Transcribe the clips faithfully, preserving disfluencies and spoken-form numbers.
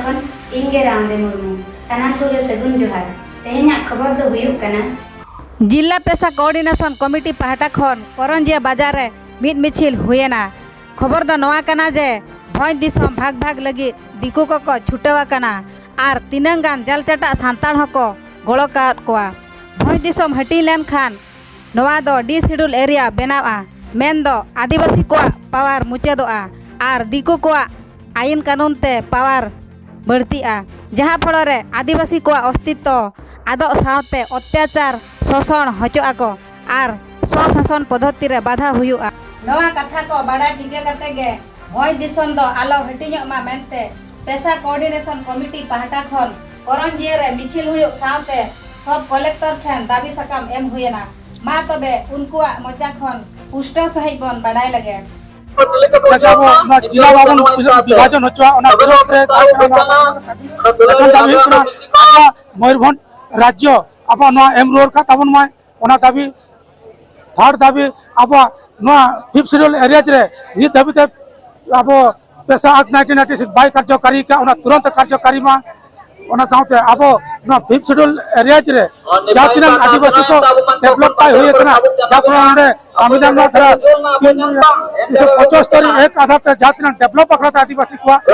ᱠᱷᱚᱱ ᱤᱧ ᱜᱮ ᱨᱟᱣᱫᱮ ᱢᱩᱨᱢᱩ᱾ ᱥᱟᱱᱟᱢ ᱠᱚᱜᱮ ᱥᱟᱹᱜᱩᱱ ᱡᱚᱦᱟᱨ᱾ ᱛᱮᱦᱮᱧᱟᱜ ᱠᱷᱚᱵᱚᱨ ᱫᱚ ᱦᱩᱭᱩᱜ ᱠᱟᱱᱟ, ᱡᱤᱞᱟ ᱯᱮᱥᱟ ᱠᱳᱚᱨᱰᱤᱱᱮᱥᱚᱱ ᱠᱚᱢᱤᱴᱤ ᱯᱟᱦᱴᱟ ᱠᱷᱚᱱ ᱠᱚᱨᱚᱱᱡᱤᱭᱟᱹ ᱵᱟᱡᱟᱨ ᱨᱮ ᱢᱤᱫ ᱢᱤᱪᱷᱤᱞ ᱦᱩᱭᱮᱱᱟ᱾ ᱠᱷᱚᱵᱚᱨ ᱫᱚ ᱱᱚᱣᱟ ᱠᱟᱱᱟ ᱡᱮ ᱵᱷᱚᱸᱡᱽ ᱫᱤᱥᱚᱢ ᱵᱷᱟᱜᱽ ᱵᱷᱟᱜᱽ ᱞᱟᱹᱜᱤᱫ ᱫᱤᱠᱩ ᱠᱚᱠᱚ ᱪᱷᱩᱴᱟᱹᱣ ᱟᱠᱟᱱᱟ ᱟᱨ ᱛᱤᱱᱟᱹᱝ ᱜᱟᱱ ᱡᱟᱞᱪᱟᱴᱟᱜ ᱥᱟᱱᱛᱟᱲ ᱦᱚᱸᱠᱚ ᱜᱚᱲᱚ ᱠᱟᱣᱟᱫ ᱠᱚᱣᱟ᱾ ᱵᱷᱚᱸᱡᱽ ᱫᱤᱥᱚᱢ ᱦᱟᱹᱴᱤᱧ ᱞᱮᱱᱠᱷᱟᱱ ᱱᱚᱣᱟ ᱫᱚ ᱰᱤᱥᱤᱰᱩᱞ ᱮᱨᱤᱭᱟ ᱵᱮᱱᱟᱣᱼᱟ, ᱢᱮᱱᱫᱚ ᱟᱹᱫᱤᱵᱟᱹᱥᱤ ᱠᱚᱣᱟᱜ ᱯᱟᱣᱟᱨ ᱢᱩᱪᱟᱹᱫᱚᱜᱼᱟ ᱟᱨ ᱫᱤᱠᱩ ᱠᱚᱣᱟᱜ ᱟᱹᱭᱤᱱ ᱠᱟᱹᱱᱩᱱ ᱛᱮ ᱯᱟᱣᱟᱨ ᱵᱟᱹᱲᱛᱤᱜᱼᱟ, ᱡᱟᱦᱟᱸ ᱯᱷᱚᱲᱚ ᱨᱮ ᱟᱹᱫᱤᱵᱟᱹᱥᱤ ᱠᱚᱣᱟᱜ ᱚᱥᱛᱤᱛᱛᱚ ᱟᱫᱚᱜ ᱥᱟᱶᱛᱮ ᱚᱛᱛᱟᱪᱟᱨ ᱥᱳᱥᱚᱱ ᱦᱚᱪᱚᱜ ᱟᱠᱚ ᱟᱨ ᱥᱚᱥᱟᱥᱚᱱ ᱯᱚᱫᱽᱫᱷᱚᱛᱤ ᱨᱮ ᱵᱟᱫᱷᱟ ᱦᱩᱭᱩᱜᱼᱟ᱾ ᱱᱚᱣᱟ ᱠᱟᱛᱷᱟ ᱠᱚ ᱵᱟᱰᱟᱭ ᱴᱷᱤᱠᱟᱹ ᱠᱟᱛᱮ ᱜᱮ ᱵᱷᱚᱸᱡᱽ ᱫᱤᱥᱚᱢ ᱫᱚ ᱟᱞᱚ ᱦᱟᱹᱴᱤᱧᱚᱜ ᱢᱟ ᱢᱮᱱᱛᱮ ᱯᱮᱥᱟ ᱠᱳᱚᱨᱰᱤᱱᱮᱥᱚᱱ ᱠᱚᱢᱤᱴᱤ ᱯᱟᱦᱴᱟ ᱠᱷᱚᱱ ᱠᱚᱨᱚᱱᱡᱤᱭᱟᱹ ᱨᱮ ᱢᱤᱪᱷᱤᱞ ᱦᱩᱭᱩᱜ ᱥᱟᱶᱛᱮ ᱥᱚᱵ ᱠᱚᱞᱮᱠᱴᱚᱨ ᱴᱷᱮᱱ ᱫᱟᱹᱵᱤ ᱥᱟᱠᱟᱢ ᱮᱢ ᱦᱩᱭᱮᱱᱟ᱾ ᱢᱟ ᱛᱚᱵᱮ ᱩᱱᱠᱩᱣᱟᱜ ᱢᱚᱪᱟ ᱠᱷᱚᱱ ᱯᱩᱥᱴᱟᱹᱣ ᱥᱟᱹᱦᱤᱡ ᱵᱚᱱ ᱵᱟᱰᱟᱭ ᱞᱮᱜᱮ᱾ ᱡᱟᱛᱮ ᱟᱵᱚ ᱱᱚᱣᱟ ᱡᱮᱞᱟ ᱵᱟᱵᱚᱱ ᱵᱤᱵᱷᱟᱡᱚᱱ ᱦᱚᱪᱚᱣᱟ, ᱚᱱᱟ ᱵᱤᱨᱩᱫᱷ ᱨᱮ ᱛᱟᱦᱮᱸ ᱠᱟᱱᱟ ᱱᱚᱣᱟ ᱫᱟᱹᱵᱤ᱾ ᱥᱮᱠᱮᱱᱰ ᱫᱟᱹᱵᱤ ᱦᱩᱭᱩᱜ ᱠᱟᱱᱟ, ᱟᱵᱚᱣᱟᱜ ᱢᱚᱭᱩᱨᱵᱷᱚᱸᱡᱽ ᱨᱟᱡᱽᱡᱚ ᱟᱵᱚᱣᱟᱜ ᱱᱚᱣᱟ ᱮᱢ ᱨᱩᱣᱟᱹᱲ ᱠᱟᱜ ᱛᱟᱵᱚᱱ ᱢᱟᱭ, ᱚᱱᱟ ᱫᱟᱹᱵᱤ᱾ ᱛᱷᱟᱨᱰ ᱫᱟᱹᱵᱤ, ᱟᱵᱚᱣᱟᱜ ᱱᱚᱣᱟ ᱯᱷᱤᱯᱛᱷ ᱥᱤᱰᱩᱞ ᱮᱨᱤᱭᱟ ᱨᱮ ᱱᱤᱛ ᱫᱷᱟᱹᱵᱤᱡ ᱛᱮ ᱟᱵᱚ ᱯᱮᱥᱟ ᱮᱠᱴ ᱱᱟᱭᱤᱱᱴᱤᱱ ᱮᱭᱤᱴᱤ ᱥᱤᱠᱥ ᱵᱟᱭ ᱠᱟᱨᱡᱚᱠᱟᱨᱤ ᱠᱟᱜ, ᱚᱱᱟ ᱛᱩᱨᱟᱱᱛ ᱠᱟᱨᱡᱚᱠᱟᱨᱤ ᱢᱟ᱾ ᱚᱱᱟ ᱥᱟᱶᱛᱮ ᱟᱵᱚ ᱱᱚᱣᱟ ᱯᱷᱤᱯᱛᱷ ᱥᱤᱰᱩᱞ ᱮᱨᱤᱭᱟ ᱨᱮ ᱡᱟᱦᱟᱸ ᱛᱤᱱᱟᱹᱜ ᱟᱹᱫᱤᱵᱟᱹᱥᱤ ᱠᱚ ᱰᱮᱵᱷᱞᱚᱯ ᱵᱟᱭ ᱦᱩᱭ ᱟᱠᱟᱱᱟ, ᱡᱟᱦᱟᱸ ᱯᱷᱚᱞᱚ ᱱᱚᱰᱮ ᱥᱚᱝᱵᱤᱫᱷᱟᱱ ᱨᱮᱱᱟᱜ ᱫᱷᱟᱨᱟ ᱛᱤᱱ, ᱛᱤᱱᱥᱚ ᱯᱚᱸᱪᱟᱥᱛᱳᱨᱤ ᱮᱠ ᱟᱫᱷᱟᱨ ᱛᱮ ᱡᱟᱦᱟᱸ ᱛᱤᱱᱟᱹᱜ ᱰᱮᱵᱷᱞᱚᱯ ᱟᱠᱟᱱᱟ ᱟᱹᱫᱤᱵᱟᱹᱥᱤ ᱠᱚᱣᱟᱜ, ᱮ,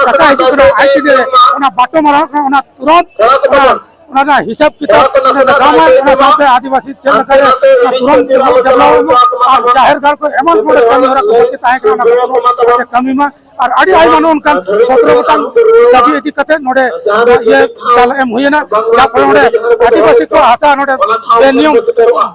ᱴᱟᱠᱟ ᱦᱤᱡᱩᱜ ᱠᱟᱱᱟ ᱟᱭ ᱴᱤ ᱰᱤ ᱨᱮ, ᱚᱱᱟ ᱵᱟᱴᱚ ᱢᱟᱨᱟᱝ ᱠᱟᱱᱟ, ᱚᱱᱟ ᱛᱩᱨᱟᱱᱛ ᱚᱱᱟ, ᱚᱱᱟ ᱨᱮᱱᱟᱜ ᱦᱤᱥᱟᱹᱵ ᱠᱤᱛᱟᱹᱵ ᱚᱸᱰᱮ ᱫᱮᱠᱷᱟᱣ ᱢᱟᱭ, ᱚᱱᱟ ᱥᱟᱶᱛᱮ ᱟᱹᱫᱤᱵᱟᱹᱥᱤ ᱪᱮᱫ ᱞᱮᱠᱟᱨᱮ ᱚᱱᱟ ᱛᱩᱨᱟᱱᱛ ᱰᱮᱵᱷᱞᱚᱯ ᱰᱮᱵᱷᱞᱚᱯ ᱟᱨ ᱡᱟᱦᱮᱨ ᱜᱟᱲ ᱠᱚ ᱮᱢᱟᱱ ᱠᱚ ᱠᱟᱹᱢᱤ ᱦᱚᱨᱟ ᱠᱚ ᱵᱟᱹᱠᱤ ᱛᱟᱦᱮᱸ ᱠᱟᱱᱟ, ᱚᱱᱟ ᱠᱚ ᱛᱩᱨᱟᱱᱛ ᱠᱟᱹᱢᱤ ᱢᱟ᱾ ᱟᱨ ᱟᱹᱰᱤ ᱟᱭᱢᱟ ᱱᱚᱜᱼᱚ ᱱᱚᱝᱠᱟᱱ ᱥᱚᱛᱨᱚ ᱜᱚᱴᱟᱝ ᱫᱟᱹᱵᱤ ᱤᱫᱤ ᱠᱟᱛᱮ ᱱᱚᱰᱮ ᱤᱭᱟᱹ ᱪᱟᱞ ᱮᱢ ᱦᱩᱭᱮᱱᱟ, ᱡᱟᱦᱟᱸ ᱯᱷᱚᱞᱚ ᱱᱚᱰᱮ ᱟᱹᱫᱤᱵᱟᱹᱥᱤ ᱠᱚᱣᱟᱜ ᱦᱟᱥᱟ ᱱᱚᱰᱮ ᱵᱮᱱᱤᱭᱚᱢ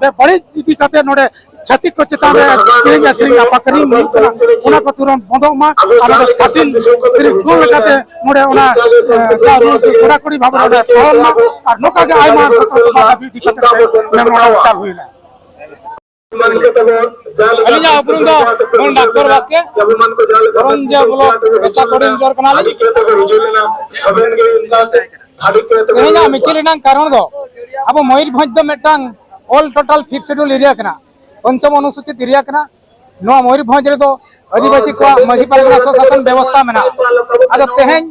ᱵᱮᱵᱟᱹᱲᱤᱡ ᱤᱫᱤ ᱠᱟᱛᱮ ᱱᱚᱰᱮ ᱪᱷᱟᱹᱛᱤᱠ ᱠᱚ ᱪᱮᱛᱟᱱ ᱨᱮ ᱠᱤᱨᱤᱧ ᱟᱹᱠᱷᱨᱤᱧ ᱟᱯᱟᱠᱷᱨᱤᱧ ᱦᱩᱭᱩᱜ ᱠᱟᱱᱟ, ᱚᱱᱟ ᱠᱚ ᱛᱩᱨᱟᱹᱱᱛ ᱵᱚᱱᱫᱚᱜ ᱢᱟ᱾ ᱟᱨ ᱱᱚᱰᱮ ᱛᱷᱟᱨᱴᱤᱱ ᱛᱤᱨᱤᱥ ᱜᱩᱱ ᱞᱮᱠᱟᱛᱮ ᱱᱚᱰᱮ ᱚᱱᱟ, ᱮ, ᱡᱟᱦᱟᱸ ᱨᱩᱞᱥ ᱠᱚᱲᱟᱠᱚᱲᱤ ᱵᱷᱟᱵᱮ ᱱᱚᱰᱮ ᱯᱟᱞᱚᱱ ᱢᱟ᱾ ᱟᱨ ᱱᱚᱝᱠᱟ ᱜᱮ ᱟᱭᱢᱟ ᱥᱚᱛᱚᱨᱠᱚᱛᱟ ᱫᱟᱹᱵᱤ ᱤᱫᱤ ᱠᱟᱛᱮ ᱛᱮ ᱢᱮᱢᱳᱨᱟᱱᱰᱟᱢ ᱪᱟᱞ ᱦᱩᱭᱱᱟ᱾ ᱟᱹᱞᱤᱧᱟᱜ ᱩᱯᱨᱩᱢ ᱫᱚ ᱢᱟᱹᱱ ᱰᱟᱠᱛᱚᱨ ᱵᱟᱥᱠᱮ, ᱠᱚᱨᱚᱱᱡᱤᱭᱟᱹ ᱵᱞᱚᱠ ᱯᱮᱥᱟ ᱠᱳᱚᱨᱰᱤᱱᱮᱴᱚᱨ ᱠᱟᱱᱟᱞᱤᱧ᱾ ᱛᱮᱦᱮᱧᱟᱜ ᱢᱤᱪᱷᱤᱞ ᱨᱮᱱᱟᱜ ᱠᱟᱨᱚᱱ ᱫᱚ ᱟᱵᱚ ᱢᱚᱭᱩᱨᱵᱷᱚᱸᱡᱽ ᱫᱚ ᱢᱤᱫᱴᱟᱝ ᱚᱞ ᱴᱳᱴᱟᱞ ᱯᱷᱤᱯᱛᱷ ᱥᱤᱰᱩᱞ ᱮᱨᱤᱭᱟ ᱠᱟᱱᱟ, ᱯᱚᱧᱪᱚᱢ ᱚᱱᱩᱥᱩᱪᱤᱛ ᱮᱨᱤᱭᱟ ᱠᱟᱱᱟ᱾ ᱱᱚᱣᱟ ᱢᱚᱭᱩᱨᱵᱷᱚᱸᱡᱽ ᱨᱮᱫᱚ ᱟᱹᱫᱤᱵᱟᱹᱥᱤ ᱠᱚᱣᱟᱜ ᱢᱟᱹᱡᱷᱤ ᱯᱟᱨᱜᱟᱱᱟ ᱥᱚᱥᱟᱥᱚᱱ ᱵᱮᱵᱚᱥᱛᱷᱟ ᱢᱮᱱᱟᱜᱼᱟ᱾ ᱟᱫᱚ ᱛᱮᱦᱮᱧ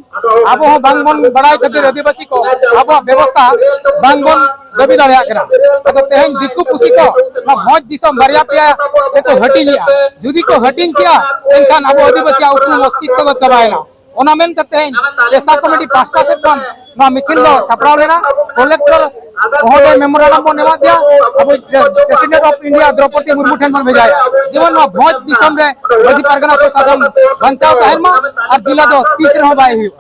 ᱟᱵᱚ ᱦᱚᱸ ᱵᱟᱝᱵᱚᱱ ᱵᱟᱲᱟᱭ ᱠᱷᱟᱹᱛᱤᱨ ᱟᱹᱫᱤᱵᱟᱹᱥᱤ ᱠᱚ ᱟᱵᱚᱣᱟᱜ ᱵᱮᱵᱚᱥᱛᱷᱟ ᱵᱟᱝᱵᱚᱱ ᱫᱟᱹᱵᱤ ᱫᱟᱲᱮᱭᱟᱜ ᱠᱟᱱᱟ᱾ ᱟᱫᱚ ᱛᱮᱦᱮᱧ ᱫᱤᱠᱩ ᱯᱩᱥᱤ ᱠᱚ ᱱᱚᱣᱟ ᱵᱷᱚᱸᱡᱽ ᱫᱤᱥᱚᱢ ᱵᱟᱨᱭᱟ ᱯᱮᱭᱟ ᱛᱮᱠᱚ ᱦᱟᱹᱴᱤᱧᱮᱜᱼᱟ᱾ ᱡᱩᱫᱤ ᱠᱚ ᱦᱟᱹᱴᱤᱧ ᱠᱮᱭᱟ, ᱮᱱᱠᱷᱟᱱ ᱟᱵᱚ ᱟᱹᱫᱤᱵᱟᱹᱥᱤᱭᱟᱜ ᱩᱯᱨᱩᱢ ᱚᱥᱛᱤᱛᱛᱚ ᱫᱚ ᱪᱟᱵᱟᱭᱮᱱᱟ᱾ ᱚᱱᱟ ᱢᱮᱱ ᱠᱟᱛᱮ ᱛᱮᱦᱮᱧ ᱯᱮᱥᱟ ᱠᱚᱢᱤᱴᱤ ᱯᱟᱦᱴᱟ ᱥᱮᱫ ᱠᱷᱚᱱ ᱱᱚᱣᱟ ᱢᱤᱪᱷᱤᱞ ᱫᱚ ᱥᱟᱯᱲᱟᱣ ᱞᱮᱱᱟ᱾ ᱠᱚᱞᱮᱠᱴᱚᱨ ᱢᱚᱦᱳᱫᱚᱭ ᱢᱮᱢᱳᱨᱟᱱᱰᱟᱢ ᱵᱚᱱ ᱮᱢᱟᱫ ᱫᱮᱭᱟ, ᱟᱵᱚ president of India Droupadi Murmu ᱴᱷᱮᱱ ᱵᱚᱱ ᱵᱷᱮᱡᱟᱭᱟ, ᱡᱮᱢᱚᱱ ᱱᱚᱣᱟ ᱵᱷᱚᱸᱡᱽ ᱫᱤᱥᱚᱢ ᱨᱮ ᱢᱟᱹᱡᱷᱤ ᱯᱟᱨᱜᱟᱱᱟ ᱥᱚᱥᱟᱥᱚᱱ ᱵᱟᱧᱪᱟᱣ ᱛᱟᱦᱮᱱ ᱢᱟ ᱟᱨ ᱡᱤᱞᱟ ᱫᱚ ᱛᱤᱥ ᱨᱮᱦᱚᱸ ᱵᱟᱭ ᱦᱩᱭᱩᱜ᱾